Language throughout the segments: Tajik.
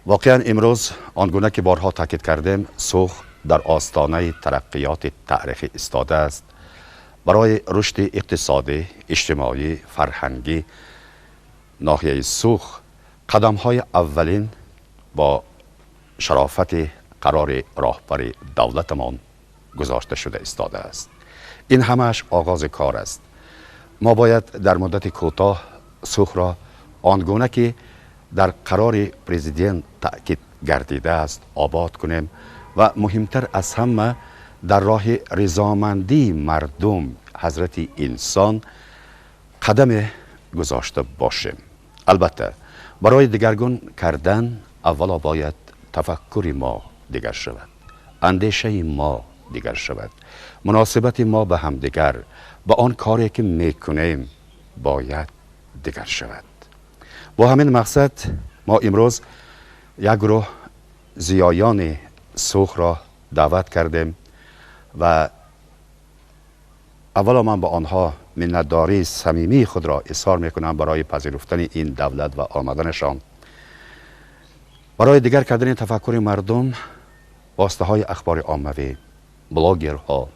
Воқеан имрӯз он гуна ки борҳо таъкид кардем, Суғд дар остонаи тараққиёти таърихӣ истодааст. Барои рушди иқтисодӣ, иҷтимоӣ, фарҳангӣ ноҳияи Суғд қадамҳои аввалин бо шарофати қарори роҳбари давлатамон гузошта шуда истодааст. Ин ҳамааш оғози кор аст. Мо бояд дар муддати кӯтоҳ Суғдро он гуна ки дар қарори президент таъкид гардидааст обод кунем ва муҳимтар аз ҳама дар роҳи ризомандии мардум ҳазрати инсон қадаме гузошта бошем. Албатта, барои дигаргун кардан аввало бояд тафаккури мо дигар шавад, андешаи мо дигар шавад, муносибати мо ба ҳамдигар, ба он коре ки мекунем бояд дигар шавад. Бо ҳамин мақсад мо имрӯз як гурӯҳ зиёёни Суғдро даъват кардем ва аввало ман ба онҳо миннатдории самимии худро изҳор мекунам барои пазируфтани ин давлат ва омаданашон. Барои дигар кардани тафаккури мардум воситаҳои ахбори оммавӣ, блогерҳо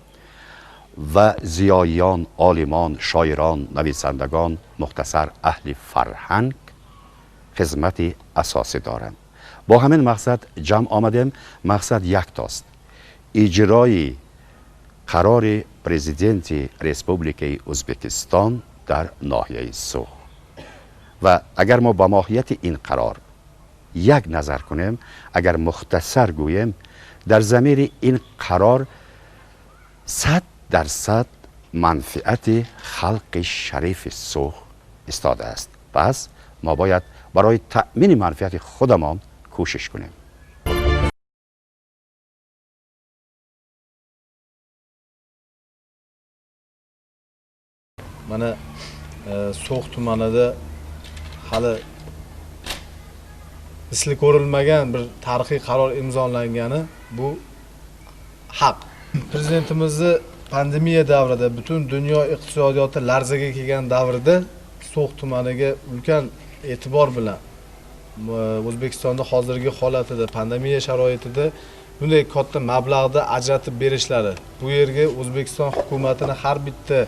ва зиёиён, олимон, шоирон, нависандагон, мухтасар аҳли фарҳанг хизмати асосӣ доранд. Бо ҳамин мақсад ҷамъ омадем. Мақсад яктост: иҷрои қарори президенти Республикаи Ӯзбекистон дар ноҳияи Суғд. Ва агар мо ба моҳияти ин қарор як назар кунем, агар мухтасар гӯем, дар замири ин қарор 100% манфиати халқи шарифи Суғд истодааст. Пас мо бояд барои таъмини манфиати худамон кӯшиш кунем. Mana So'x tumanida hali misli ko'rilmagan bir tarixiy qaror imzolangani bu haq. Prezidentimizni pandemiya davrida butun dunyo iqtisodiyoti larzaga kelgan davrda So'x tumaniga ulkan e'tibor bilan O'zbekistonda hozirgi holatida pandemiya sharoitida bunday katta mablag'ni ajratib berishlari, bu yerga O'zbekiston hukumatini har bitta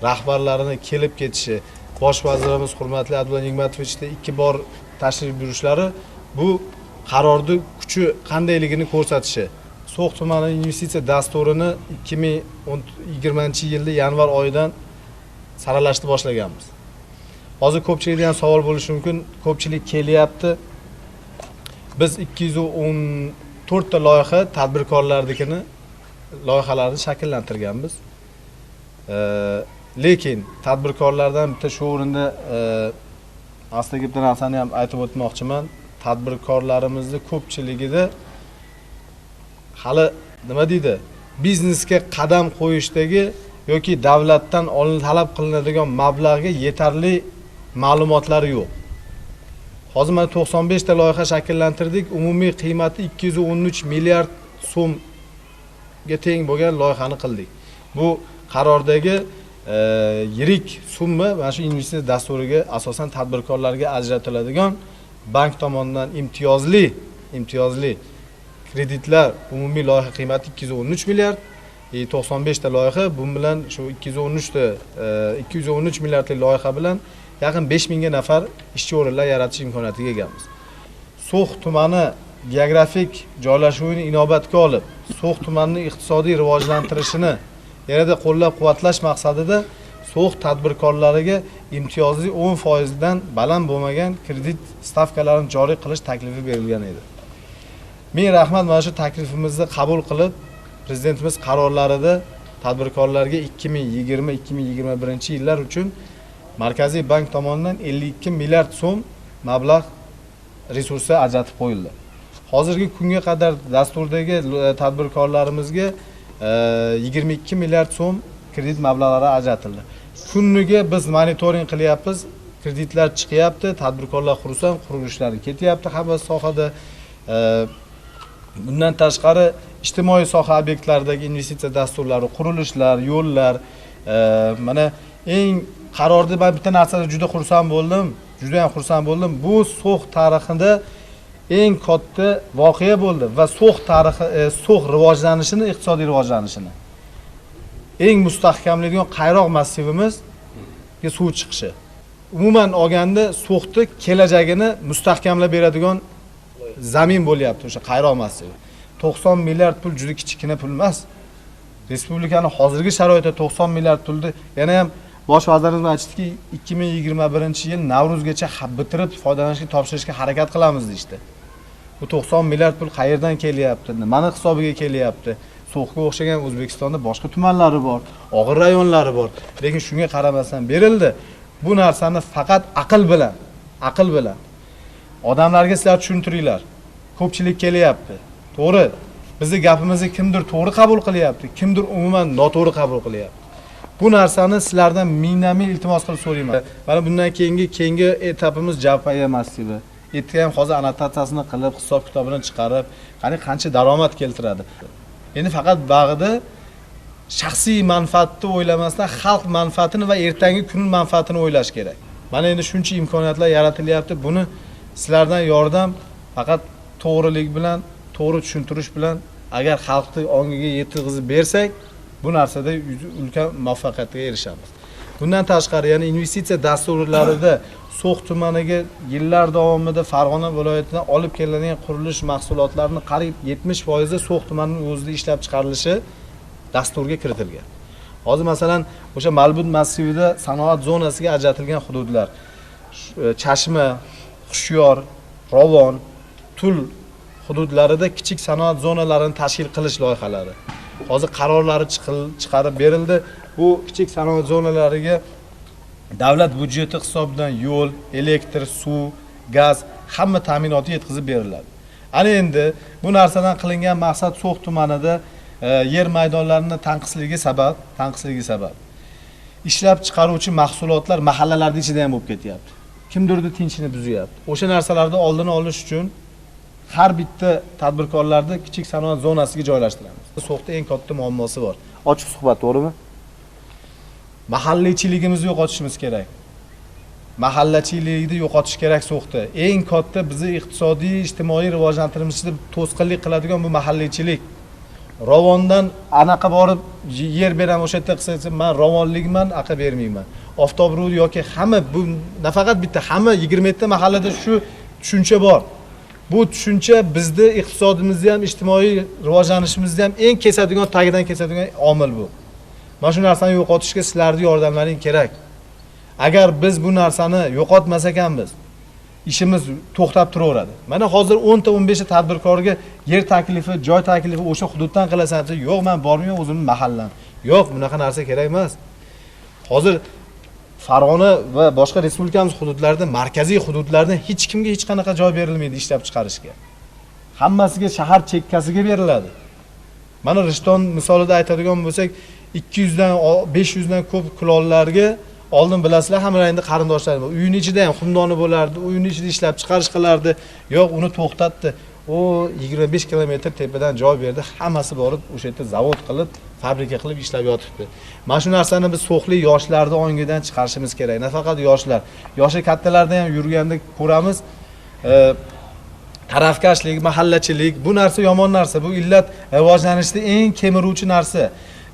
rahbarlarini kelib ketishi, bosh vazirimiz hurmatli Abdulla Nigmatovichni 2 bor tashrif buyurishlari bu qarorni kuchi qandayligini ko'rsatishi. So'x tumani investitsiya dasturini 2020-yilda yanvar oyidan saralashni boshlaganmiz. Hozir ko'pchilikda ham savol bo'lishi mumkin, ko'pchilik kelyapti. Biz 214 ta loyiha tadbirkorlarnikini loyihalarni shakllantirganmiz. Lekin tadbirkorlardan bitta shu o'rinda aslida bitta narsani ham aytib o'tmoqchiman. Tadbirkorlarimizni ko'pchiligida hali nima deydi, biznesga qadam qo'yishdagi yoki davlatdan talab qilinadigan mablag'ga yetarli ma'lumotlari yo'q. Hozir mana 95 ta loyiha shakllantirdik, umumiy qiymati 213 milliard so'mga teng bo'lgan loyihani qildik. Bu qarordagi yirik summa mana shu investitsiya dasturiga asosan tadbirkorlarga ajratiladigan bank tomonidan imtiyozli kreditlar umumiy loyiha qiymati 213 milliard, 95 ta loyiha, bu bilan shu 213 milliardlik loyiha bilan yaqin 5000 ga nafar ishchi o'rinlar yaratish imkoniyatiga egamiz. So'x tumani geografik joylashuvini inobatga olib, So'x tumanini iqtisodiy rivojlantirishini yanada qo'llab-quvvatlash maqsadida So'x tadbirkorlariga imtiyozli 10% dan baland bo'lmagan kredit stavkalarini joriy qilish taklifi berilgan edi. Ming rahmat, mana shu taklifimizni qabul qilib, prezidentimiz qarorlarida tadbirkorlarga 2020-2021 yillar uchun Markaziy bank tomonidan 52 milliard so'm mablag' resursi ajratib qo'yildi. Hozirgi kunga qadar dasturdagi tadbirkorlarimizga 22 milliard so'm kredit mablag'lari ajratildi. Kuniga biz monitoring qilyapmiz, kreditlar chiqyapti, tadbirkorlar xursand, qurilishlari ketyapti hamma sohada. Bundan tashqari ijtimoiy soha obyektlaridagi investitsiya dasturlari, qurilishlar, yo'llar, mana eng qarorda men bitta narsada juda xursand bo'ldim, juda ham xursand bo'ldim. Bu So'x tarixida Eng katta voqea bo'ldi va So'x tarixi, So'x rivojlanishini, iqtisodiy rivojlanishini eng mustahkamlaydigan Qayroq massivimizga suv chiqishi. Umuman olganda, So'xni kelajagini mustahkamlab beradigan zamin bo'lyapti o'sha Qayroq massivi. 90 milliard pul juda kichkina pul emas. Respublikani hozirgi sharoitda 90 milliard pulni, yana ham bosh vazirimiz aytdiki, 2021-yil Navro'zgacha bitirib, foydalanishga topshirishga harakat qilamiz deyishdi. Bu 90 milliard pul qayerdan kelyapti? Nimani hisobiga kelyapti? So'xga o'xshagan O'zbekistonda boshqa tumanlari bor, og'ir rayonlari bor. Lekin shunga qaramasdan berildi. Bu narsani faqat aql bilan odamlarga sizlar tushuntiringlar. Ko'pchilik kelyapti. To'g'ri, bizni gapimizni kimdir to'g'ri qabul qilyapti, kimdir umuman noto'g'ri qabul qilyapti. Bu narsani sizlardan mingdan ming iltimos qilib so'rayman. Mana bundan keyingi etapimiz Javpaya massivi. Ertaga ham hozir annotatsiyasini qilib, hisob kitobini chiqarib, qani qancha daromad keltiradi. Endi faqat bag'ida shaxsiy manfaatni o'ylamasdan, xalq manfaatini va ertangi kun manfaatini o'ylash kerak. Mana endi shuncha imkoniyatlar yaratilyapti. Buni sizlardan yordam faqat to'g'rilik bilan, to'g'ri tushuntirish bilan agar xalqni ongiga yetkazib bersak, bu narsada ulkan muvaffaqiyatga erishamiz. Bundan tashqari, yana investitsiya dasturlarida So'x tumaniga yillar davomida Farg'ona viloyatidan olib kelinadigan qurilish mahsulotlarini qariyb 70% So'x tumanining o'zida ishlab chiqarilishi dasturga kiritilgan. Hozir, masalan, o'sha Malbut massivida sanoat zonasiga ajratilgan hududlar: Chashma, Hushyor, Rovon, Tul hududlarida kichik sanoat zonalarini tashkil qilish loyihalari. Hozir qarorlari chiqarib berildi. Bu kichik sanoat zonalariga davlat byudjeti hisobidan yo'l, elektr, suv, gaz, hamma ta'minoti yetkazib beriladi. Ana endi bu narsadan qilingan maqsad So'x tumanida yer maydonlarini tanqisligi sabab ishlab chiqaruvchi mahsulotlar mahallalarning ichida ham bo'lib ketyapti. Kimdirni tinchini buzyapti. O'sha narsalarni oldini olish uchun har bitta tadbirkorlarni kichik sanoat zonasiga joylashtiramiz. So'xda eng katta muammosi bor. Ochiq suhbat, to'g'rimi? Mahalliychiligimizni yo'qotishimiz kerak. Mahallachilikni yo'qotish kerak So'xda. Eng katta bizni iqtisodiy, ijtimoiy rivojlantirishda to'sqinlik qiladigan bu mahalliychilik. Rovondan anaqa borib yer beraman, o'sha yerda qilsa desa, man rovonlikman, aqa bermayman. Oftobrud yoki hamma, bu nafaqat bitta, hamma 27 ta mahallada shu tushuncha bor. Bu tushuncha bizni iqtisodimizni ham, ijtimoiy rivojlanishimizni ham eng kesadigan, tagidan kesadigan omil bu. Mana shu narsani yo'qotishga sizlarni yordamlaring kerak. Agar biz bu narsani yo'qotmas ekanmiz, ishimiz to'xtab turaveradi. Mana hozir 10 ta, 15 ta tadbirkorga yer taklifi, joy taklifi o'sha hududdan qilasan desa, yo'q, men bormayman, o'zimni mahallam. Yo'q, bunaqa narsa kerak emas. Hozir Farg'ona va boshqa respublikamiz hududlarida, markaziy hududlarda hech kimga hech qanaqa joy berilmaydi ishlab chiqarishga. Hammasiga shahar chekkasiga beriladi. Mana Rishton misolida aytadigan bo'lsak, 200 dan 500 dan ko'p kulollarga oldin, bilasizlar, hamma endi qarindoshlar bor. Uyini ichida ham xumdoni bo'lardi, uyini ichida ishlab chiqarish qilardi. Yo'q, uni to'xtatdi. U 25 kilometr tepadan joy berdi, hammasi borib o'sha yerda zavod qilib, fabrika qilib ishlab yotibdi. Mana shu narsani biz so'xlik yoshlarni ongidan chiqarishimiz kerak. Nafaqat yoshlar, yoshi kattalarda ham yurganda ko'ramiz. Tarafkashlik, mahallachilik, bu narsa yomon narsa. Bu illat rivojlanishda eng kemiruvchi narsa.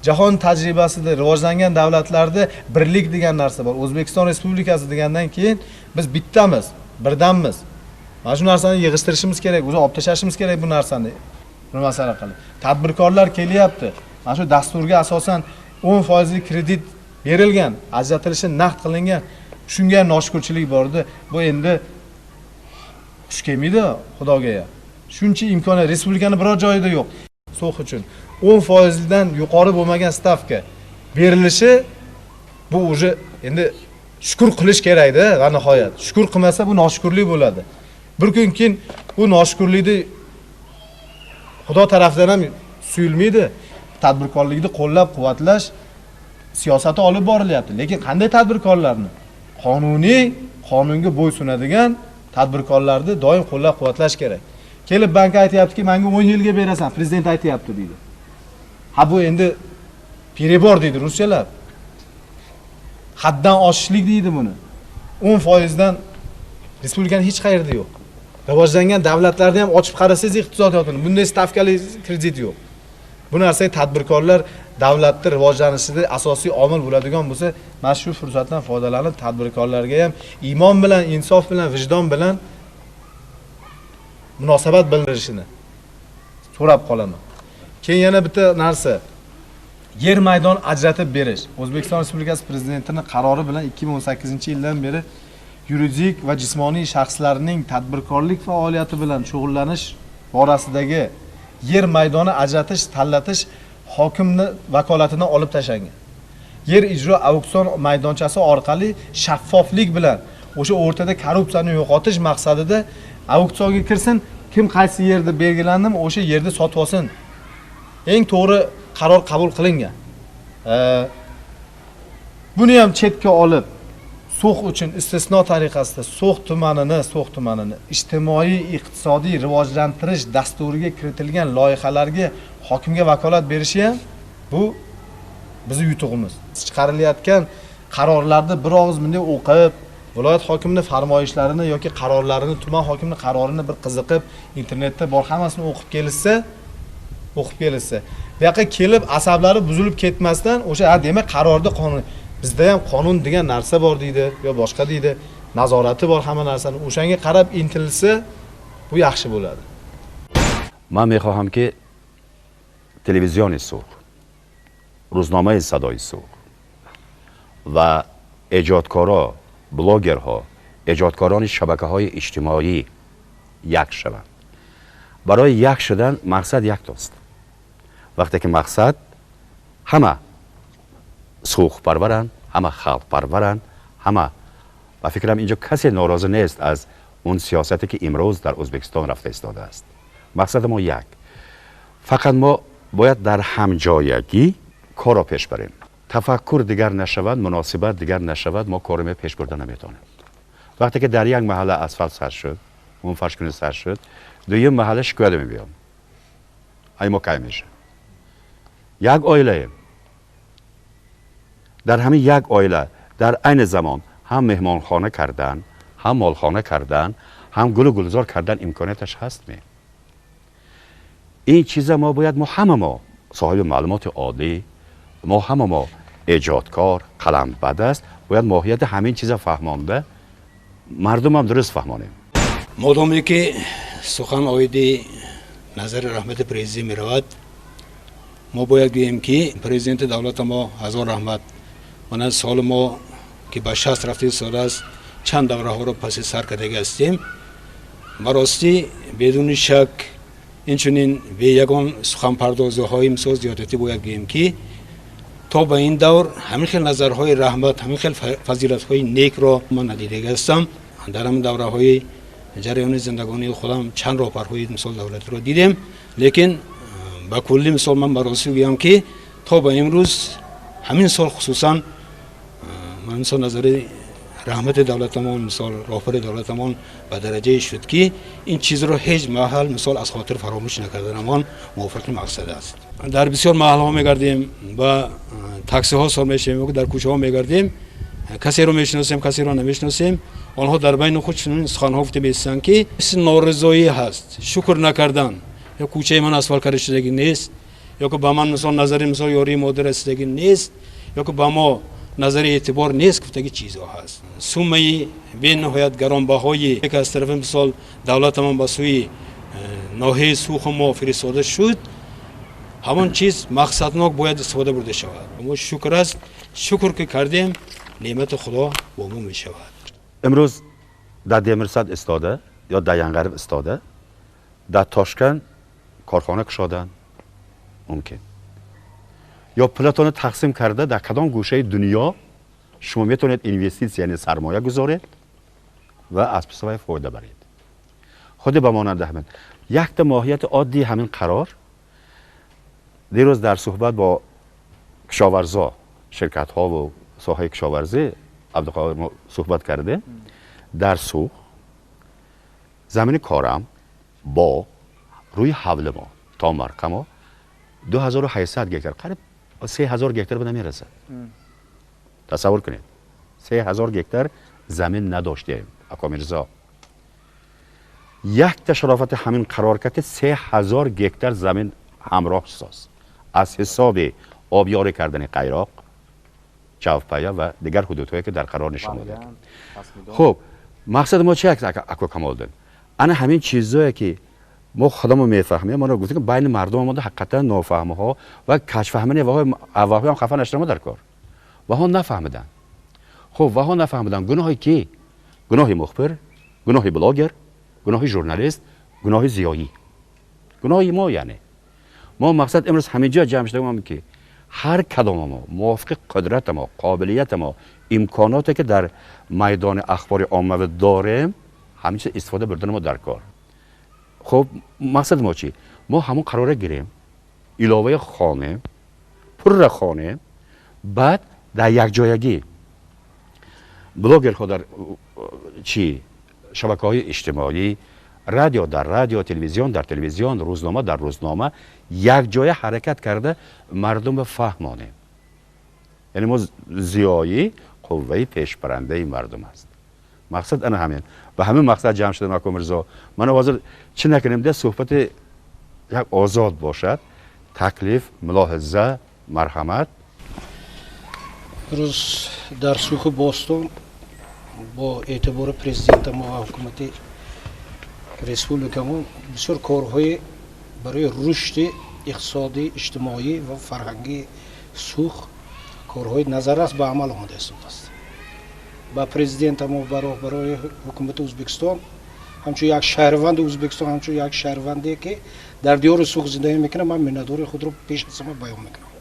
Jahon tajribasida rivojlangan davlatlarda birlik degan narsa bor. O'zbekiston Respublikasi degandan keyin biz bittamiz, birdammiz. Mana shu narsani yig'ishtirishimiz kerak, o'zi olib tashlashimiz kerak bu narsani. Bu masala qilib. Tadbirkorlar kelyapti. Mana shu dasturga asosan 10 foizli kredit berilgan, ajratilishi naqd qilingan. Shunga ham noshukurchilik bor edi. Bu endi xush kelmaydi Xudoga ham. Shuncha imkoniyat respublikani biror joyida yo'q. So'x uchun 10 foizdan yuqori bo'lmagan stavka berilishi, bu уже endi shukur qilish kerakda va nihoyat. Shukur qilmasa, bu noshukurlik bo'ladi. Bir kun keyin bu noshukurlikni Xudo tarafidan ham suyulmaydi. Tadbirkorlikni qo'llab-quvvatlash siyosati olib borilyapti. Lekin qanday tadbirkorlarni? Qonuniy, qonunga bo'ysunadigan tadbirkorlarni doim qo'llab-quvvatlash kerak. Kelib bank aytyaptiki, menga 10 yilga berasan, prezident aytyapti deydi. Ha, bu endi перебор deydi ruschalar. Haddan oshishlik deydi buni. 10 foizdan respublikani hech qayerida yo'q. Rivojlangan davlatlarda ham ochib qarasangiz iqtisodiyotini bunday stavkali kredit yo'q. Bu narsaga tadbirkorlar davlatni rivojlanishida asosiy omil bo'ladigan bo'lsa, mana shu fursatdan foydalanib tadbirkorlarga ham iymon bilan, insof bilan, vijdon bilan munosabat bildirishini so'rab qolaman. Keyin yana bitta narsa, yer maydon ajratib berish. O'zbekiston Respublikasi Prezidentining qarori bilan 2018-yildan beri yuridik va jismoniy shaxslarning tadbirkorlik faoliyati bilan shug'ullanish borasidagi yer maydoni ajratish, tanlatish hokimni vakolatidan olib tashlangan. Yer ijro auksion maydonchasi orqali shaffoflik bilan o'sha o'rtada korrupsiyani yo'qotish maqsadida auksionga kirsin, kim qaysi yerda belgilandimi, o'sha yerda sotib olsin. Eng to'g'ri qaror qabul qilingan. Buni ham chetga olib, So'x uchun istisno tariqasida So'x tumanini ijtimoiy iqtisodiy rivojlantirish dasturiga kiritilgan loyihalarga hokimga vakolat berishi ham bu bizning yutug'imiz. Chiqarilayotgan qarorlarni bir og'iz bunday o'qib, viloyat hokimining farmoyishlarini yoki qarorlarini, tuman hokimining qarorini bir qiziqib, internetda bor hammasini o'qib kelishsa, bu yoqqa kelib asablari buzilib ketmasdan o'sha ha demak qarorda qonun, bizda ham qonun degan narsa bor deydi yo boshqa deydi, nazorati bor hamma narsani, o'shanga qarab intilsa bu yaxshi bo'ladi. من میخواهم که تلویزیون سوخ، روزنامه صدای سوخ و ایجادکارا، بلاگرها، ایجادکاران شبکه های اجتماعی یک شوند. برای یک شدن مقصد یک تاست. وقتی که مقصد همه سوخ پرورن، همه خلق پرورن، همه و فکرم اینجا کسی ناراضی نیست از اون سیاستی که امروز در ازبکستان رفته ایستاده است. مقصد ما یک، فقط ما باید در همجایگی کار را پیش بریم. تفکر دیگر نشود، مناسبت دیگر نشود، ما کار پیش برده نمیتونیم. وقتی که در یک محله اسفالت سر شد، اون فرض کنید سر شد، دویم محله شکایت میبیام، ای ما کی میشه؟ یک عائله، در همین یک عائله در عین زمان هم مهمانخانه کردن، هم مالخانه کردن، هم گل و گلزار کردن امکانیتش هست می. این چیزا ما باید ما همه ما صاحب معلومات عالی، ما همه ما ایجادکار، قلم بد است، باید ماهیت همین چیزا فهمانده مردم هم درست فهمانیم. مادامی که سخن آیدی نظر رحمت پرزیدنت میرود، ما باید گوییم که پرزیدنت دولت ما هزار رحمت، من سال ما که به 60 رفته سال است، چند دوره ها رو پس سر کرده هستیم. براستی بدون شک اینچنین به یگان سخن پردازی های مثال زیادتی باید گوییم که تا به این دور همین خیل نظرهای رحمت، همین خیل فضیلت های نیک را من ندیده هستم. در همین دوره های جریان زندگانی خودم چند راهبرهای مثال دولت را دیدم، لیکن به کلی مثال من براستی گویم که تا به امروز همین سال خصوصا من مثال نظر رحمت دولتمان، مثال راهبر دولتمان به درجه شد که این چیز رو هیچ محل مثال از خاطر فراموش نکردنمان موافق مقصد است. در بسیار محل ها میگردیم و تاکسی ها سوار میشیم، در کوچه ها میگردیم، کسی رو میشناسیم کسی رو نمیشناسیم. آنها در بین خود چنین سخن ها گفته میستند که نارضایی هست، شکر نکردن، یا کوچه من اسفالت کرده شدگی نیست، یا که به من مثال نظر مثال یاری مادر رسیدگی نیست، یا که به ما نظر اعتبار نیست، گفتگی چیزها هست. سومه به نهایت گرانبهایی که از طرف مثال دولت من به سوی ناحیه سوخ ما فرستاده شد، همان چیز مقصدناک باید استفاده برده شود. ما شکر است، شکر که کردیم، نعمت خدا با ما می شود. امروز در دیمرصد استاده یا در ینغرب استاده، در تاشکند کارخانه کشادن ممکن، یا پولتان تقسیم کرده در کدام گوشه دنیا شما میتونید инвеститсия، یعنی سرمایه گذارید و از پس فایده برید. خود به مانند همین یک تا ماهیت عادی همین قرار. دیروز در صحبت با کشاورزا، شرکت ها و ساحه کشاورزی عبدالقادر ما صحبت کرده، در سوخ زمین کارم با روی حول ما تا مرقه ما 2800 گکتر، قریب 3000 گکتر به نمیرسد. تصور کنید 3000 گکتر زمین نداشتیم. اکا میرزا Якта шарофати ҳамин қарор кард, ки 3000 гектар замин ҳамроҳ соз аз ҳисоби обёрӣ кардани Қайроқ, Чавпая ва дигар ҳудудҳое, ки дар қарор нишон дода. Хуб, мақсади мо чи аст, ако Камолдин? Ана ҳамин чизое, ки мо худамон мефаҳмем, мо гуфтем, ки байни мардум омода ҳақиқатан нофаҳмиҳо ва кашфаҳмини ваҳои ҳам хафа нашуда мо дар кор. Ваҳо нафаҳмиданд. Хуб, ваҳо нафаҳмиданд. Гуноҳи кӣ? Гуноҳи мухбир, гуноҳи блогер, гуноҳи журналист, гуноҳи зиёӣ, гуноҳи мо. Яъне мо мақсад имрӯз ҳаминҷо ҷамъ шуда, ки ҳар кадома мо мувофиқи қудрати мо, қобилияти мо, имконоте, ки дар майдони ахбори оммавӣ дорем, ҳамин чиз истифода бурдани мо дар кор. Хуб, мақсади мо чӣ? Мо ҳамон қарора гирем, иловаи хонем, пурра хонем, баъд дар якҷоягӣ блогерҳо дар чӣ шабакаҳои иҷтимоӣ, радио дар радио, телевизион дар телевизион, рӯзнома дар рӯзнома якҷоя ҳаракат карда мардумро фаҳмонем. Яъне мо зиёӣ қувваи пешбарандаи мардум аст. Мақсад ана ҳамин, ба ҳамин мақсад ҷамъ шудам. Ако Мирзо, ман ҳозир чӣ накунем, де суҳбати як озод бошад. Таклиф, мулоҳиза, марҳамат. Рӯз дар Сухи Бостон бо эътибори президента мо ва ҳукумати республикамон бисёр корҳои барои рушди иқтисодӣ, иҷтимоӣ ва фарҳангии Сух корҳои назаррас ба амал омада истодааст. Ба президентамо, ба роҳбарои ҳукумати Ӯзбекистон, ҳамчун як шаҳрванди Ӯзбекистон, ҳамчун як шаҳрванде, ки дар диёри Сух зиндагӣ мекунам, ман миннатдории худро пеш аз ҳама баён мекунам.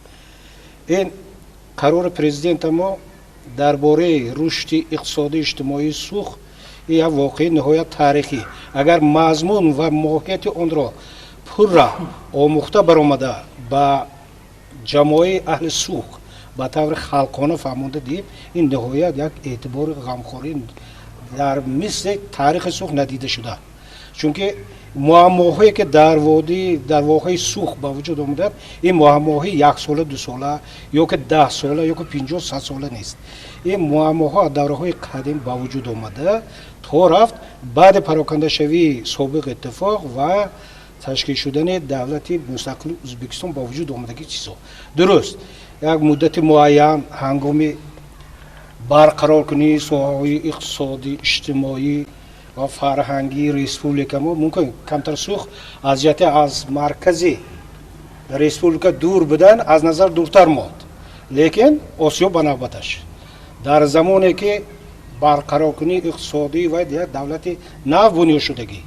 Ин қарори президентамо дар бораи рушди иқтисодӣ, иҷтимоии Сух як воқеаи ниҳоят таърихӣ. Агар мазмун ва моҳияти онро пурра омӯхта баромада, ба ҷамоаи аҳли Сух ба таври халқона фаҳмонда диҳем, ин ниҳоят як эътибори ғамхорӣ дар мисли таърихи Сух надида шуда, чунки муаммоҳое, ки дар водӣ, дар воҳаи Сух ба вуҷуд омадаанд, ин муаммоҳои яксола, дусола ё ки 10 сола ё ки 50, 100 сола нест. Ин муаммоҳо аз давраҳои қадим ба вуҷуд омада, то рафт баъди парокандашавии собиқ иттифоқ ва ташкил шудани давлати мустақили Ӯзбекистон ба вуҷуд омадагӣ чизо. Дуруст, як муддати муайян ҳангоми барқароркунии соҳаҳои иқтисодӣ, иҷтимоӣ ва фарҳангии республика мо мумкин камтар Сух аз ҷиҳати аз маркази республика дур будан аз назар дуртар монд, лекин осиё ба навбаташ дар замоне ки барқароркунии иқтисодӣ ва як давлати нав бунёд шудагӣ,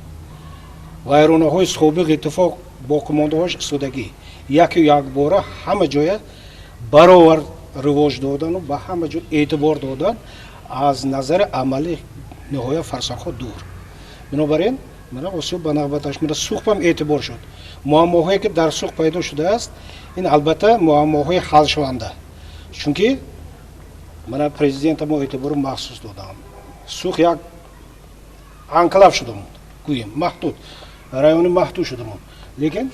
вайронаҳои собиқ иттифоқ боқимондаҳош истодагӣ, яку якбора ҳама ҷоя баровар ривоҷ додану ба ҳама ҷо эътибор додан аз назари амалӣ ниҳоят фарсанхо дур. Бинобар ин мана осиё ба навбаташ, мана Сухам эътибор шуд. Муаммоҳое, ки дар Сух пайдо шудааст, ин албатта муаммоҳои ҳалшаванда, чунки мана президента мо эътибори махсус додам. Сух як анклав шуда монд, гӯем, маҳдуд райони маҳдуд шуда монд, лекин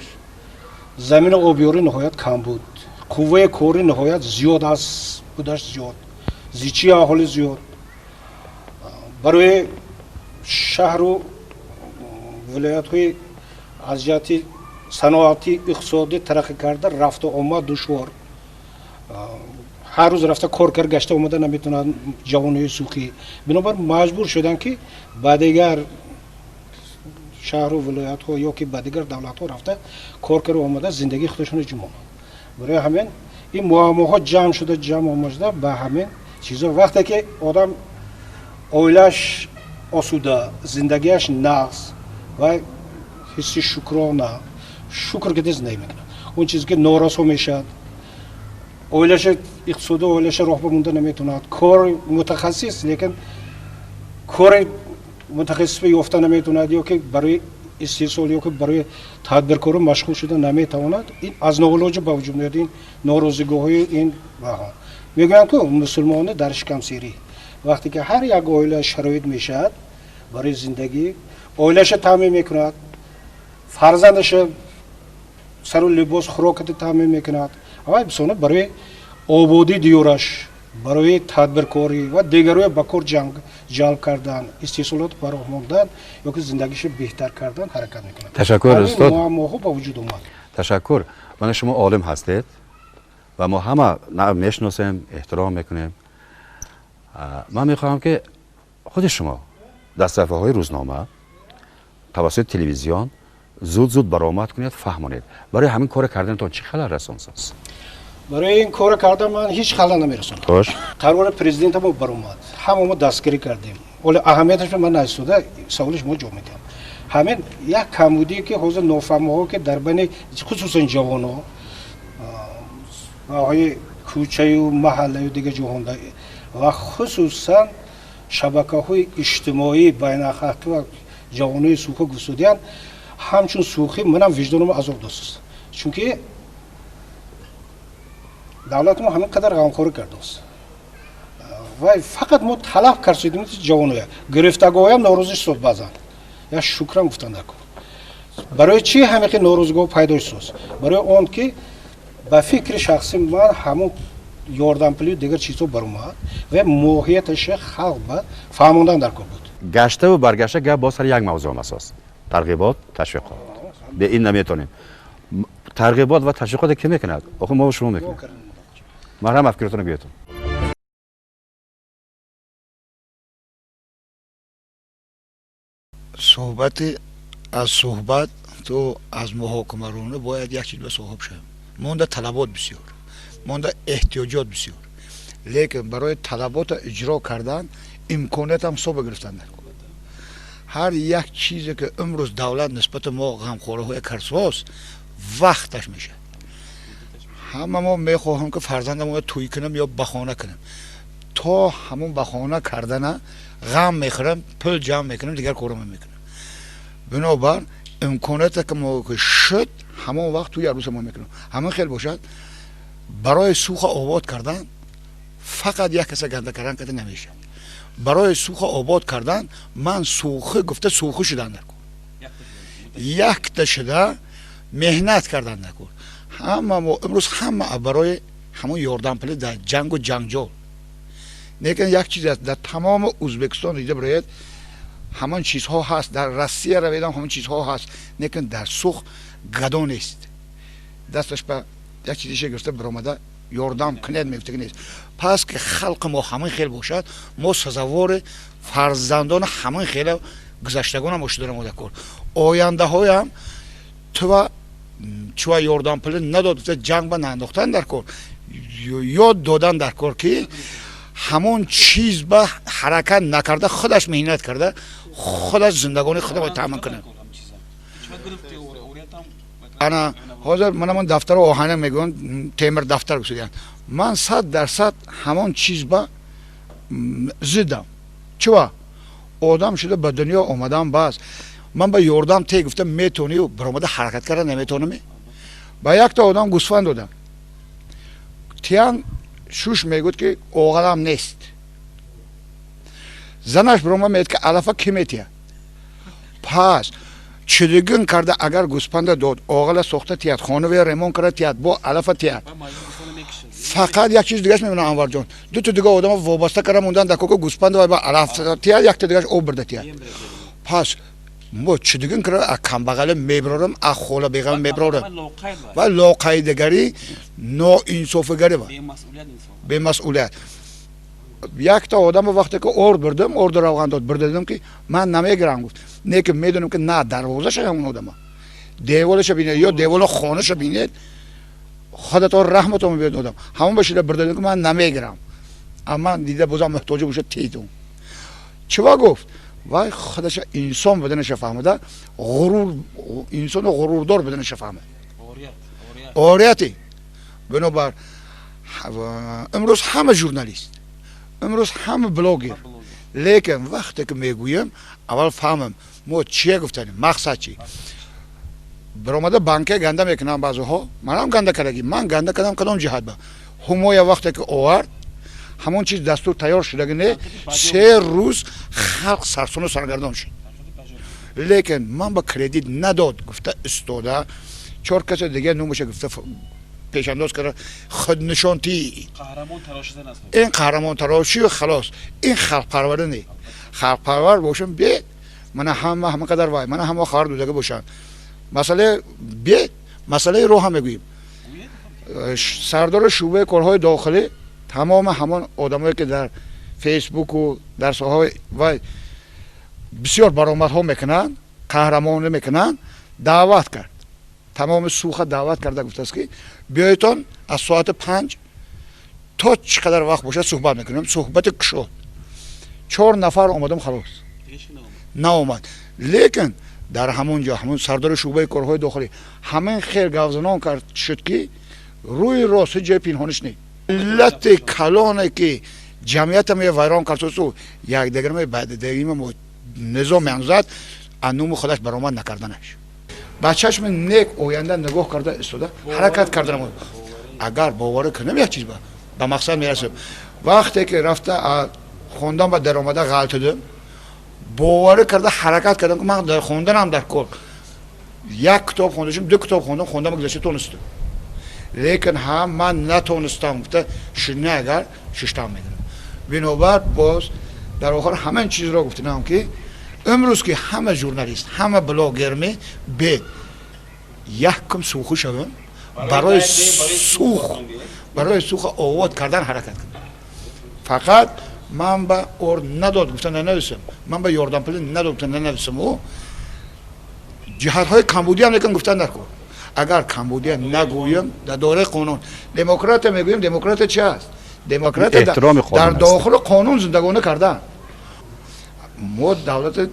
замини обёрӣ ниҳоят кам буд, қувваи корӣ ниҳоят зиёд аз будаш зиёд, зичии аҳолӣ зиёд. Барои шаҳру вилоятҳои аз ҷиҳати саноатӣ, иқтисодӣ тараққӣ карда рафту омад душвор, ҳар рӯз рафта кор кард, гашта омада наметавонад ҷавонои сухӣ. Бинобар маҷбур шуданд, ки ба дигар шаҳру вилоятҳо ё ки ба дигар давлатҳо рафта кор карда омада, зиндагии худашонро ҷумонанд. Барои ҳамин ин муаммоҳо ҷамъ шуда, ҷамъ омада ба ҳамин чизо. Вақте ки одам оилааш осуда, зиндагиаш нағз ва ҳисси шукрона, шукр карда зиндагӣ мекунад, он чизе ки норасо мешавад, оилаша, иқтисоди оилаша роҳ бамонда наметавонад, кори мутахассис, лекин кори мутахассис ёфта наметавонад ё ки барои истеҳсол ё ки барои тадбиркорӣ машғул шуда наметавонад, ин аз ноилоҷӣ ба вуҷуд меояд ин норозигоҳҳои. Ин мегӯянд ку мусулмоне дар шикамсерӣ. Вақте ки ҳар як оила шароит мешавад барои зиндагӣ, оилаша таъмин мекунад, фарзандаша сару либос, хӯроката таъмин мекунад, аввал бисона барои ободии диёраш. Барои тадбиркорӣ ва дигароя ба кор ҷалб кардан, истеҳсолот ба роҳ мондан ё ки зиндагиша беҳтар кардан ҳаракат мекунад. Ташаккур, устод. Муаммоҳо ба вуҷуд омад. Ташаккур. Мана шумо олим ҳастед ва мо ҳама мешиносем, эҳтиром мекунем. Ман мехоҳам ки худи шумо дар саҳифаҳои рӯзнома тавассути телевизион зуд-зуд баромад кунед, фаҳмонед. Барои ҳамин кор карданатон чӣ халал расонсоз? Барои ин кор кардан ман ҳеҷ халал намерасонам. Хош. Қарори президент мо баромад. Ҳама мо дастгирӣ кардем. Ҳоло аҳамияташ ман наистода саволи шумо ҷавоб медиҳам. Ҳамин як камбудие ки ҳозир нофаҳмиҳо ки дар байни хусусан ҷавонҳо ҳои кӯчаю маҳаллаю дигар ҷоҳонда ва хусусан шабакаҳои иҷтимоӣ байналхалқӣ ва ҷавонои сӯха густодиянд, ҳамчун сӯхӣ манам виҷдонам азоб додааст. Чунки давлати мо ҳамин қадар ғамхорӣ кардааст. Ва фақат мо талаб кардем ҷавоноя. Гирифтагоҳоям норозӣ шуд баъзан. Я шукрам гуфтан дар кор. Барои чӣ ҳамин хел норозигиҳо пайдо шуд? Барои он ки ба фикри шахси ман ҳамон ёрдампулию дигар чизҳо баромад ва моҳияташа халқ ба фаҳмондан дар кор буд. Гаштаву баргашта гап боз сар як мавзӯъ асос. Тарғибот, ташвиқот. Бе ин наметонем. Тарғибот ва ташвиқот ки мекунад? Охир мо шумо мекунем. Марҳам, афкиротонро гӯятон. Суҳбати аз суҳбат то аз муҳокимарона бояд як чиз ба соҳиб шавем. Монда талабот бисёр, монда эҳтиёҷот бисёр, лекин барои талаботро иҷро кардан имкониятам ҳисоба гирифтан дар кор. Ҳар як чизе ки имрӯз давлат нисбати мо ғамхориҳои карсоз вақташ мешавад. Ҳама мо мехоҳем ки фарзандамонро тӯй кунем ё бахона кунем. То ҳамон бахона кардана ғам мехӯрем, пул ҷамъ мекунем, дигар корро мекунем. Бинобар имконияте ки мо шуд, ҳамон вақт тӯи арӯса мо мекунем. Ҳамин хел бошад, барои сӯха обод кардан фақат як каса ганда кардан када намешавад. Барои сӯха обод кардан ман сӯхи гуфта сӯхи шудан дар кор. Якта шуда меҳнат кардан дар кор. Ҳама мо имрӯз ҳама барои ҳамон ёрдампулӣ дар ҷангу ҷанҷол. Лекин як чиз аст, дар тамоми Ӯзбекистон дида бирояд, ҳамон чизҳо ҳаст, дар Россия раведам ҳамон чизҳо ҳаст, лекин дар Сух гадо нест. Дасташ ба як чизише гирифта биромада ёрдам кунед мегуфта нест. Пас ки халқи мо ҳамин хел бошад, мо сазовори фарзандони ҳамин хела гузаштагонам шудара мо дар кор. Ояндаҳоям тува чува ёрдампулӣ надод, ҷанг ба наандохтан дар кор, ёд додан дар кор ки ҳамон чиз ба ҳаракат накарда худаш меҳнат карда худаш зиндагони худро таъмин кунад. Ана ҳозир мана ман дафтари оҳана мегӯям, темир дафтар гусудиянд. Ман 100% ҳамон чиз ба зиддам. Чува одам шуда ба дунё омадан бас. Ман ба ёрдам те гуфта метонию баромада ҳаракат карда наметонами. Ба якта одам гӯсфанд додам. Тиян шуш мегӯд ки оғалам нест. Занаш барома мегӯяд ки алафа ки метиҳад? Пас чидигин карда агар гӯспанда дод, оғала сохта тиҳад, хонавия ремон карда тиҳад, бо алафа тиҳад. Фақат як чиз дигаш мебинам Анварҷон. Ду то дига одама вобаста карда мондан дар кока гӯспанда ва ба алафа тиҳад, якта дигаш об бурда тиҳад. Пас мо чидигин карда аз камбағалӣ мебарорам, аз хола беғам мебарорам. Ва лоқайдагарӣ, ноинсофигарӣ ва бемасъулият. Якта одам вақте ки орд бурдам, орду равған дод, бурда дидам ки ман намегирам гуфт. Не ки медонам ки на дарвозаша ҳамон одама. Деволаша бинед ё девола хонаша бинед, худатон раҳматон мебиёд одам. Ҳамон башида бурда дидам ки ман намегирам. Амма дида бозам муҳтоҷи бошад тедум. Чива гуфт? Вай худаша инсон буданаша фаҳмида, ғурур инсону ғурурдор буданаша фаҳмид. Орияти. Бинобар имрӯз ҳама журналист, имрӯз ҳама блогер. Лекин вақте ки мегӯем, аввал фаҳмам мо чие гуфтанем, мақсад чи. Баромада банка ганда мекунам баъзеҳо, манам ганда кардагӣ, ман ганда кардам кадом ҷиҳат ба. Ҳумоя вақте ки овард, ҳамон чиз дастур тайёр шудаги не, 3 рӯз халқ сарсону саргардон шуд. Лекин ман ба кредит надод гуфта истода, 4 касе дига номаша гуфта Пешандоз карда худнишонтӣ ин қаҳрамонтарошию халос. Ин халқпарварӣ не. Халқпарвар бошам бед мана ҳама ҳама қадар вай мана ҳама хоҳар дудага бошанд. Масъалаи бед масъалаи роҳ ҳам мегӯем. Сардори шӯъбаи корҳои дохилӣ тамоми ҳамон одамое ки дар фейсбуку дар соҳаҳои вай бисёр баромадҳо мекунанд, қаҳрамонӣ мекунанд, даъват кард. Тамоми Суха даъват карда гуфтааст ки биёедтон аз соати 5 то чӣ қадар вақт бошад суҳбат мекунем. Суҳбати кушод. 4 нафар омадам, халос. Наомад. Лекин дар ҳамон ҷо ҳамон сардори шӯъбаи корҳои дохилӣ ҳамин хел гавзанон кард шуд ки рӯи рост ҳеҷ ҷои пинҳониш не. Миллати калоне ки ҷамъиятам вайрон кардсу якдигарме баддигарима низом меандозад, аз нуми худаш баромад накарданаш. Ба чашми нек оянда нигоҳ карда истода ҳаракат карданам. Агар боварӣ кунем як чиз ба мақсад мерасем. Вақте ки рафта хондан ба даромада ғалтидем, боварӣ карда ҳаракат кардам ки ман дар хонданам дар кор як китоб хондашим, 2 китоб хондам, хондам гузашта тонистам. Лекин ҳам ман натонистам гуфта шуна агар шиштам мегирам. Бинобар боз дар охир ҳамин чизро гуфтинам ки имрӯз ки ҳама журналист, ҳама блогерме бед яккум суху шавем, барои сух овод кардан ҳаракат кунем. Фақат ман ба ор надод гуфта нанависам, ман ба ёрдампулӣ надод гуфта нанависам. Ӯ ҷиҳатҳои камбудиам лекин гуфтан накун. Агар камбудия нагӯем дар доираи қонун демократия мегӯем. Демократия чи аст? Демократия дар дохили қонун зиндагонӣ кардан. Мо давлати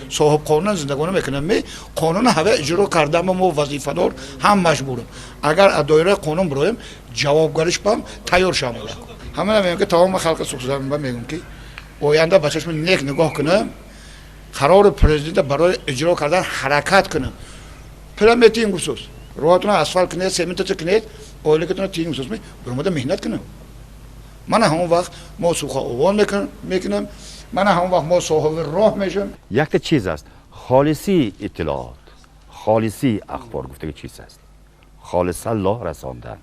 соҳибқонун зиндагонӣ мекунем, қонуни ҳава иҷро кардан мо вазифадор ҳам маҷбурем. Агар аз доираи қонун бироем, ҷавобгариш бам тайёр шавам. Ҳамана мегӯям ки тамоми халқи Суғдзамин мегӯям ки оянда ба чашми нек нигоҳ кунем, қарори президента барои иҷро кардан ҳаракат кунем. Пула метиҳем гуфтсоз, роҳатона асфалт кунед, сементача кунед, оилакатона тиҳем гуфтсоз, биромада меҳнат кунем. Мана ҳамон вақт мо суха овон мекунем, мана ҳамон вақт мо соҳиби роҳ мешавем. Якта чиз аст, холисии иттилоот, холисии ахбор гуфтаги чиз аст, холиса лоҳ расондан.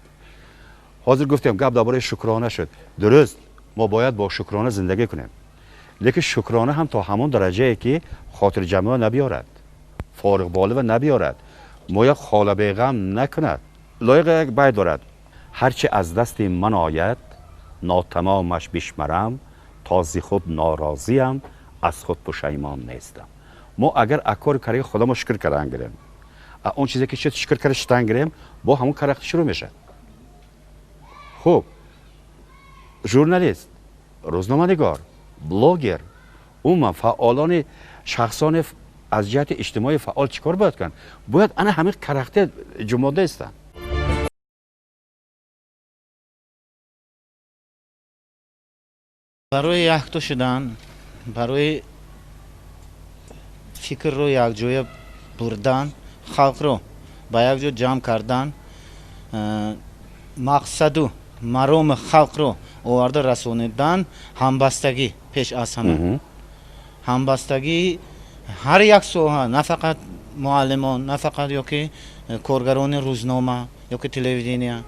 Ҳозир гуфтем гап дар бораи шукрона шуд. Дуруст, мо бояд бо шукрона зиндагӣ кунем, лекин шукрона ҳам то ҳамон дараҷае ки хотирҷамъиро набиёрад, фориғболива набиёрад, мо як холабеғам накунад. Лоиқ як бай дорад: ҳарчи аз дасти ман ояд нотамомаш бишмарам, то зи худ норозиям, аз худ пушаймон нестам. Мо агар акори караги худамо шукр кардан гирем, он чизе ки шуд шукр карда шитан гирем, бо ҳамон карахти шурӯъ мешавад. Хуб, журналист, рӯзноманигор, блогер, умуман фаъолони шахсони аз ҷиҳати иҷтимоӣ фаъол чӣ кор бояд кунанд? Бояд ана ҳамин карахте ҷумонда истанд. Барои якто шудан, барои фикрро якҷоя бурдан, халқро ба якҷо ҷамъ кардан, мақсаду мароми халқро оварда расонидан, ҳамбастагӣ пеш аз ҳама. Ҳамбастагии ҳар як соҳа, на фақат муаллимон, на фақат ёки коргарони рӯзнома ёки телевидения.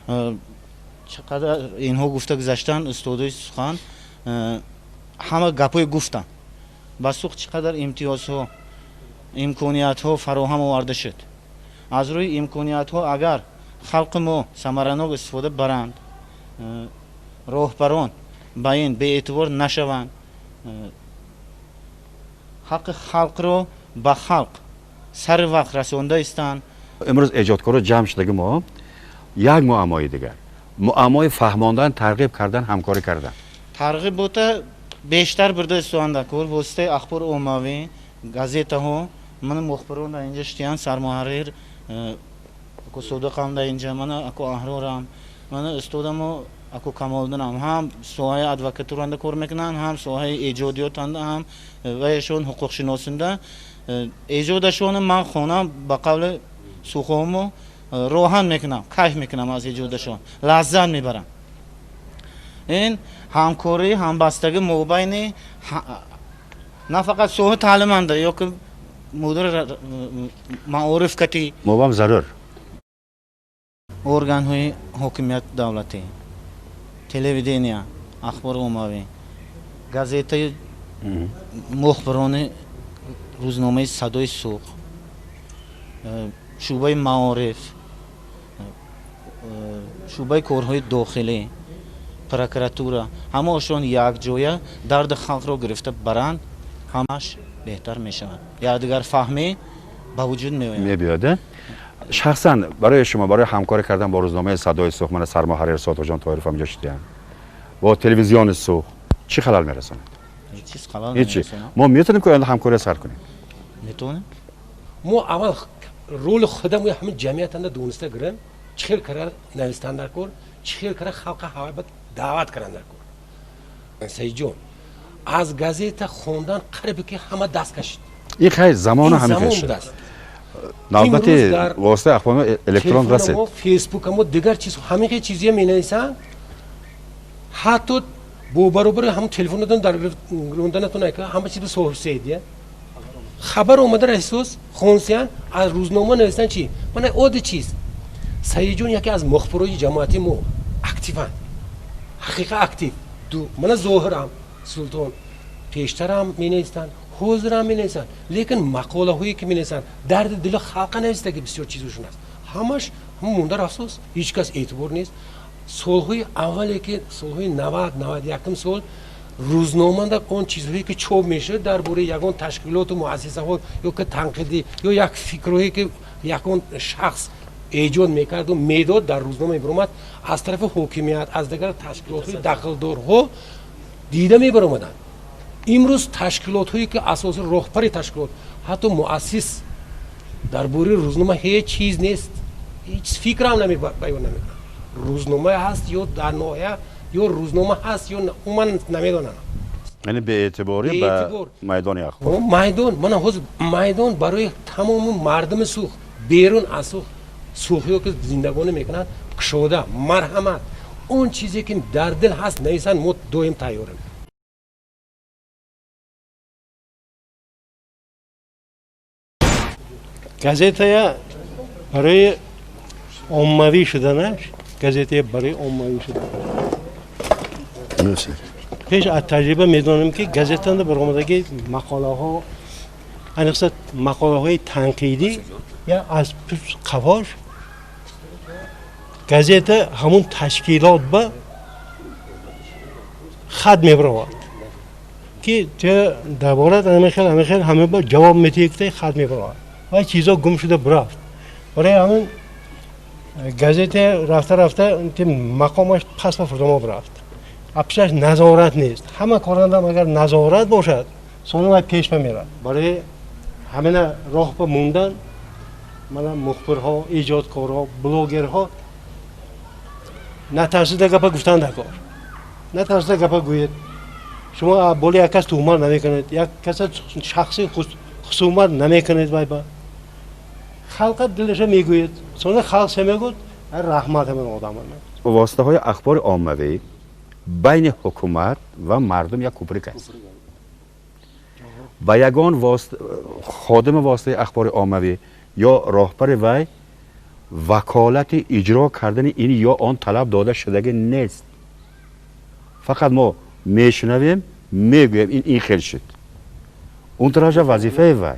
Чӣ қадар инҳо гуфта гузаштанд, устодои сухан ҳама гапҳое гуфтанд. Ба Суғд чӣ қадар имтиёзҳо, имкониятҳо фароҳам оварда шуд. Аз рӯи имкониятҳо агар халқи мо самаранок истифода баранд, роҳбарон ба ин беэътибор нашаванд, ҳаққи халқро ба халқ сари вақт расонда истанд. Имрӯз эҷодкоро ҷамъ шудаги мо як муаммои дигар, муаммои фаҳмондан, тарғиб кардан, ҳамкорӣ кардан. Тарғибота бештар бурда истоданда кор воситаи ахбори оммавӣ, газетаҳо. Мана мухбирон дар инҷа штиян, сармуҳаррир аку Содиқам дар инҷа, мана аку Аҳрорам, мана устодамо аку Камолдинам ҳам соҳаи адвокатуранда кор мекунанд, ҳам соҳаи эҷодиётанда, ҳам ваешон ҳуқуқшиносинда. Эҷодашона ман хонам ба қавли сухомо роҳан мекунам, кайф мекунам аз эҷодашон, лаззат мебарам. Ин ҳамкорӣ, ҳамбастагӣ мобайни на фақат соҳаи таълиманда ёки мудири маориф кати мобам зарур. Органҳои ҳокимият давлатӣ, телевидения, ахбори оммавӣ, газетаи мухбирони рӯзномаи Садои Суғд, шӯъбаи маориф, шӯъбаи корҳои дохилӣ, прокуратура, ҳамаашон якҷоя дарди халқро гирифта баранд, ҳамаш беҳтар мешавад. Якдигарфаҳмӣ ба вуҷуд меояд. Мебиёд. Шахсан барои шумо, барои ҳамкорӣ кардан бо рӯзномаи Садои Суғд, мана сармуҳаррир Содиқҷон Тоҳиров ҳамҷо шудиям, бо телевизиони Суғд чӣ халал мерасонад? Ҳеҷ чиз халал ҳеҷ. намерасонад. Мо метавонем ки оянда ҳамкорӣ сар кунем? Метавонем. Мо аввал роли худам ҳамин ҷамъиятанда дониста гирем, чӣ хел кара навистан дар кор, чӣ хел кара халқа ҳавайба даъват кардан дар кор. Саидҷон, аз газета хондан қарибе ки ҳама даст кашид. Ин хай замона Ин ҳамин замон хел шуд. будааст. Навбати Имрӯз дар воситаи ахбори электрон расид. Телефономо, фейсбукамо, дигар чиз, ҳамин хел чизия менависанд, ҳатто бо баробари ҳамон телефонатон дар ронданатон айка ҳама чиз соҳибсед, хабар омада расисоз хонсиян, аз рӯзнома навистан чи мана одди чиз. Саидҷон яке аз мухбирои ҷамоати мо активанд, ҳақиқа актив. Ду мана Зоҳирам, Султон пештарам менавистанд, ҳозирам менависанд, лекин мақолаҳое ки менависанд, дарди дили халқа навистаги бисёр чизошон аст, ҳамаш монда рафсоз, ҳеҷ кас эътибор нест. Солҳои аввале ки солҳои 90, 91-ум сол рӯзномада он чизҳое ки чоп мешуд дар бораи ягон ташкилоту муассисаҳо ё ки танқидӣ ё як фикрҳое ки ягон шахс эҷод мекарду медод, дар рӯзнома мебаромад, аз тарафи ҳокимият, аз дигар ташкилотҳои дахлдорҳо дида мебаромаданд. Имрӯз ташкилотҳое ки асоси роҳбари ташкилот, ҳатто муассис, дар бораи рӯзнома ҳеҷ чиз нест, ҳеҷ фикрам баён намекунад. Рӯзнома ҳаст ё дар ноҳия, ё рӯзнома ҳаст ё умуман намедонам. Яъне беэътиборӣ ба Беэътибор. майдони ахбор. Майдон, мана ҳозир майдон барои тамоми мардуми Суғд, берун аз Суғд, суғдиё ки зиндагонӣ мекунанд, кушода, марҳамат, он чизе ки дар дил ҳаст нависанд, мо доим тайёрем. Газетая барои оммавӣ шуданаш, газетая барои оммавӣ шудан пеш аз таҷриба медонем, ки газетанда баромадаги мақолаҳо, аниқса мақолаҳои танқидӣ я аз пушт қафош газета ҳамун ташкилот ба хат мебаровад, ки ту дар бораат ҳамин хел, ҳамин хел, ҳама ба ҷавоб метиҳӣ, хат мебаровад ва чизо гум шуда бурафт. Барои ҳамин газета рафта рафта мақомаш пас ба фурдомо бурафт. Пешаш назорат нест. Ҳама корандам агар назорат бошад, сони вай пеш мерад. Барои ҳамина роҳ ба мондан мана мухбирҳо, эҷодкорҳо, блогерҳо натарсида гапа гуфтан дар кор, натарсида гапа гӯед. Шумо боли як кас туҳмат намекунед, як каса шахси хусумат намекунед, вай ба халқа дилаша мегӯед. Сони халқ се мегӯд: раҳмат ҳамин одам. Воситаҳои ахбори оммавӣ байни ҳукумат ва мардум як кӯприк аст. Ба ягон ходими воситаи ахбори оммавӣ ё роҳбари вай ваколати иҷро кардани ин ё он талаб дода шудагӣ нест. Фақат мо мешунавем, мегӯем, ин хел шуд, он тарафша вазифаи вай.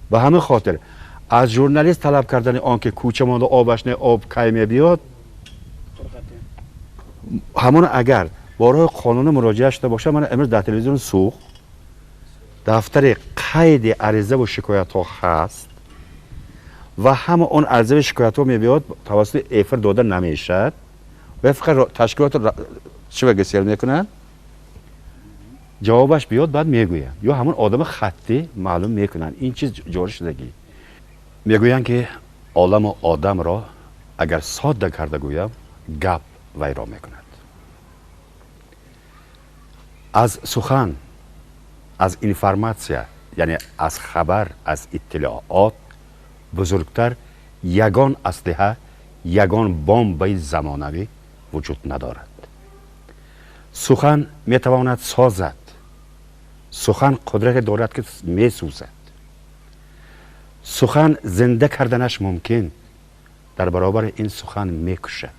Ба ҳамин хотир аз журналист талаб кардани он ки кӯча монда, обаш не, об кай мебиёд, ҳамон агар бо роҳи қонунӣ муроҷиат шуда бошад. Мана имрӯз дар телевизиони Суғд дафтари қайди аризаву шикоятҳо ҳаст ва ҳама он аризаву шикоятҳо мебиёд, тавассути эфир дода намешавад ва фақат ташкилотро чӣ гасел мекунанд, ҷавобаш биёд, баъд мегӯянд ё ҳамон одами хаттӣ маълум мекунанд. Ин чиз ҷорӣ шудагӣ. Мегӯянд, ки оламу одамро агар содда карда гӯям, гап вайрон мекунад. Аз сухан, аз информатсия, яъне аз хабар, аз иттилоот бузургтар ягон аслиҳа, ягон бомбаи замонавӣ вуҷуд надорад. Сухан метавонад созад, сухан қудрате дорад, ки месӯзад, сухан зинда карданаш мумкин. در برابر این سخن میکشد.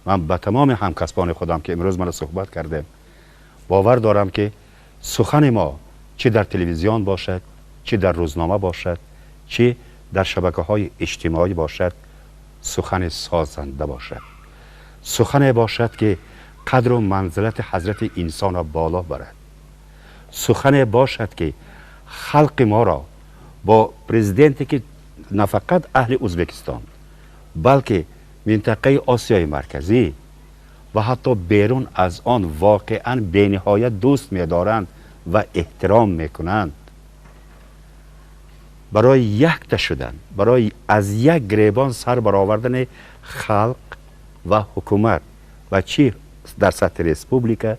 من به تمام همکسبان خودم که امروز من صحبت کردم باور دارم که سخن ما چه در تلویزیون باشد، چه در روزنامه باشد، چه در شبکه های اجتماعی باشد، سخن سازنده باشد، سخن باشد که قدر و منزلت حضرت انسان را بالا برد، سخن باشد که خلق ما را با پرزیدنتی که نه فقط اهل ازبکستان بلکه منطقه آسیای مرکزی و حتی بیرون از آن واقعا بینهایت دوست می‌دارند و احترام میکنند، برای یک شدن، برای از یک گریبان سر برآوردن خلق و حکومت و چی در سطح رسپوبلیکا،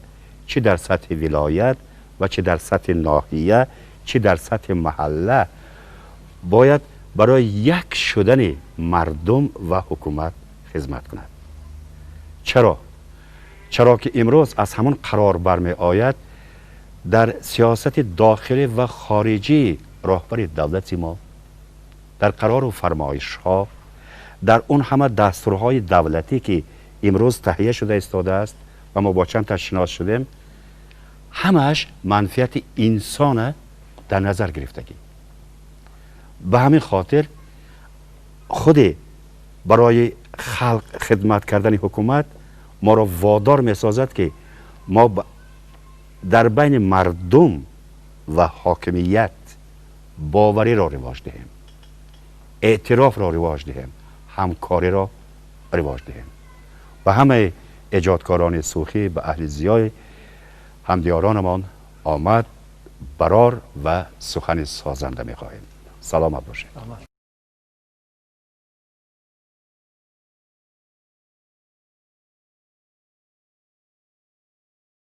چی در سطح ولایت و چی در سطح ناحیه، چی در سطح محله، باید برای یک شدن مردم و حکومت خدمت کند. چرا؟ چرا که امروز از همون قرار برمی آید در سیاست داخلی و خارجی راهبر دولت ما، در قرار و فرمایش ها، در اون همه دستورهای دولتی که امروز تهیه شده ایستاده است و ما با چند تا شناس شدیم، همش منفعت انسان در نظر گرفتگی. به همین خاطر خود برای خلق خدمت کردن حکومت ما را وادار می سازد که ما در بین مردم و حاکمیت باوری را رواج دهیم، اعتراف را رواج دهیم، همکاری را رواج دهیم. و همه ایجادکاران سوخی به اهل زیای همدیارانمان آمد برار و سخن سازنده میخواهیم. سلامت باشید.